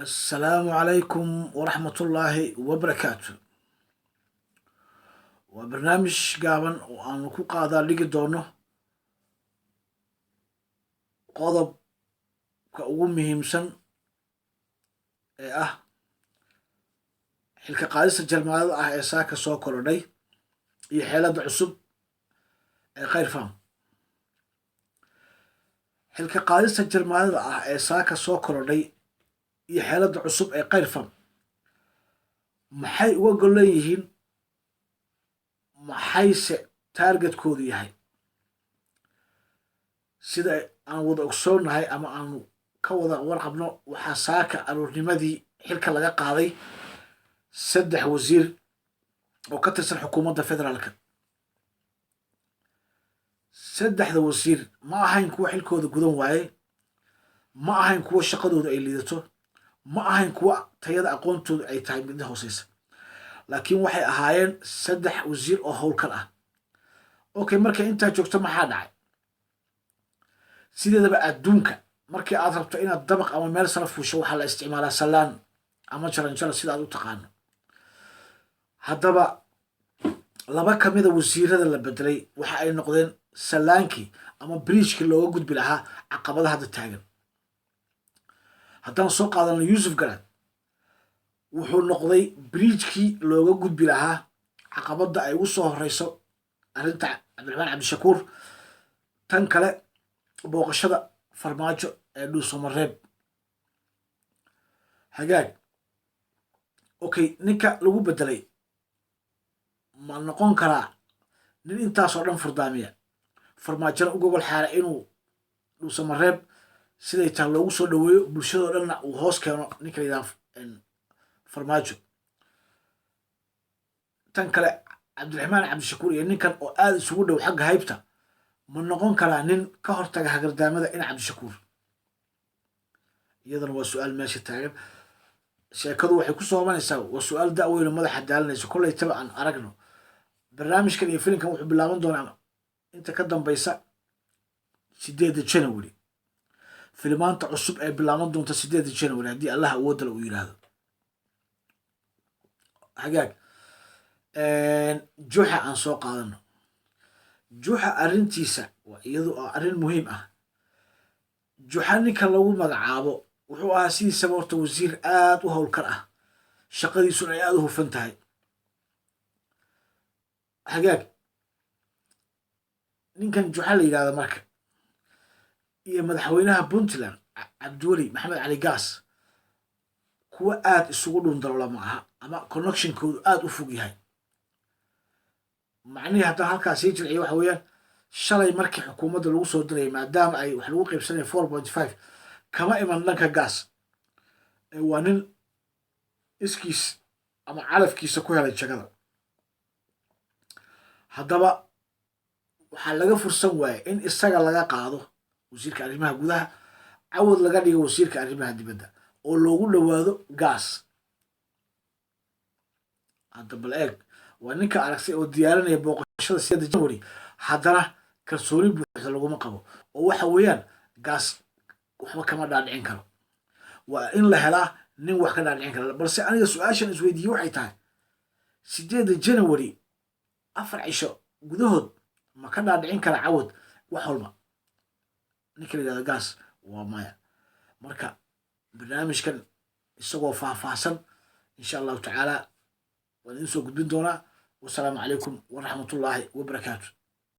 Assalaamu calaykum waraxmatullaahi wabarakaatu. Waa barnaamij gaaban oo aanu ku qaadaa dhigi doono qodobka ugu muhiimsan ee ah xilka qaadista jarmaadada ah ee saaka soo korodhay iyo xeeladda cusub ee Khayr Farm. Xilka qaadista jarmaadada ah ee saaka soo korodhay iyo xeeladda cusub ee Khayr Farm maxay uga gollan yihiin, maxayse targetkoodu yahay? Sida aan wada ogsoonnahay ama aanu ka wada warqabno, waxaa saaka aroornimadii xilka laga qaaday 3 wasiir oo ka tirsan xukuumadda federaalka. Saddexda wasiir ma ahayn kuwa xilkooda gudan waaye, ma ahayn kuwa shaqadooda ay liidato, ma ahayn kuwa tayada aqoontooda ay tahay midna hooseysa, laakiin waxay ahaayeen 3 wasiir oo howlkal ah. Okay, markay intaa joogto, maxaa dhacay? Sideedaba adduunka markii aad rabto inaad dabaq ama meel sara fuusho, waxaa la isticmaalaa sallaan ama jaranjaro, sida aad u taqaano. Haddaba laba kamida wasiirada la bedelay waxa ay noqdeen sallaankii ama bridgekii looga gudbi lahaa caqabada hadda taagan. Haddaan soo qaadano Yuusuf Garaad, wuxuu noqday bridgekii looga gudbi lahaa caqabadda ay ugu soo horeyso arrinta Cabdiraxmaan Cabdishakuur, tan kale booqashada Farmaajo ee Dhuusamareeb. Hagaag, okay, ninka lagu bedelay ma noqon karaa nin intaasoo dhan furdaamiya, Farmaajona u gogol xaara inuu Dhuusamareeb siday taha loogu soo dhaweeyo, bulshadoo dhanna uu hoos keeno ninka la yidhaha Farmaajo? Tan kale, Cabdiraxmaan Cabdishakuur iyo ninkan oo aada isugu dhow xagga haybta, ma noqon karaa nin ka hortaga hagardaamada in Cabdishakuur? Iyadana waa su-aal meesha taagan. Sheekadu waxay ku soobanaysaa waa su-aal da-weyno madaxa daalinayso. Kollaytaba aan aragno barnaamijkan iyo filimkan wuxuu bilaaban doonaa inta ka dambaysa 8-da January, filimaanta cusub ee bilaaban doonta 8-da January, haddii Allah awoodala uu yidhaahdo. Hagaag, Juxa aan soo qaadano. Juxa arrintiisa waa iyadu oo arrin muhiim ah. Juxa ninka lagu magacaabo wuxuu ahaa sidiisaba horta wasiir aada u howlkar ah, shaqadiisuna ay aada u hufan tahay. Hagaag, ninkan Juxa la yidhahdo marka iyo madaxweynaha Puntland Cabdiweli Maxamed Cali Gaas kuwa aada isugu dhundaloola ma aha ama connectionkoodu aada u fog yahay. Macnihii haddaan halkaas sii jilciyo, waxa weeyaan shalay markii xukuumadda lagu soo dirayay, maadaama ay wax lagu qaybsanaya 4.5, kama iman dhanka Gaas. Waa nin iskiis ama calafkiisa ku helay jagada. Haddaba waxaa laga fursan waayay in isaga laga qaado wasiirka arrimaha gudaha, Cawad laga dhigo wasiirka arrimaha dibadda oo loogu dhowaado Gaas. Hadda bal eeg, waa ninka aragtay oo diyaarinaya booqashada 8-da January, haddana kalsooni buuxda laguma qabo oo waxa weeyaan Gaas waxba kama dhaadhicin karo. Waa in la helaa nin wax ka dhaadhicin kara. Balse aniga su-aashan isweydiiye waxay tahay: 8-da January, 4 cisho gudahood, ma ka dhaadhicin kara Cawad wax walba ninka la yihahdo Gaas? Waa maya. Marka barnaamijkan isagoo faahfaahsan, insha Allahu tacaala, waan idin soo gudbin doonaa. Wasalaamu calaykum waraxmatullaahi wabarakaatu.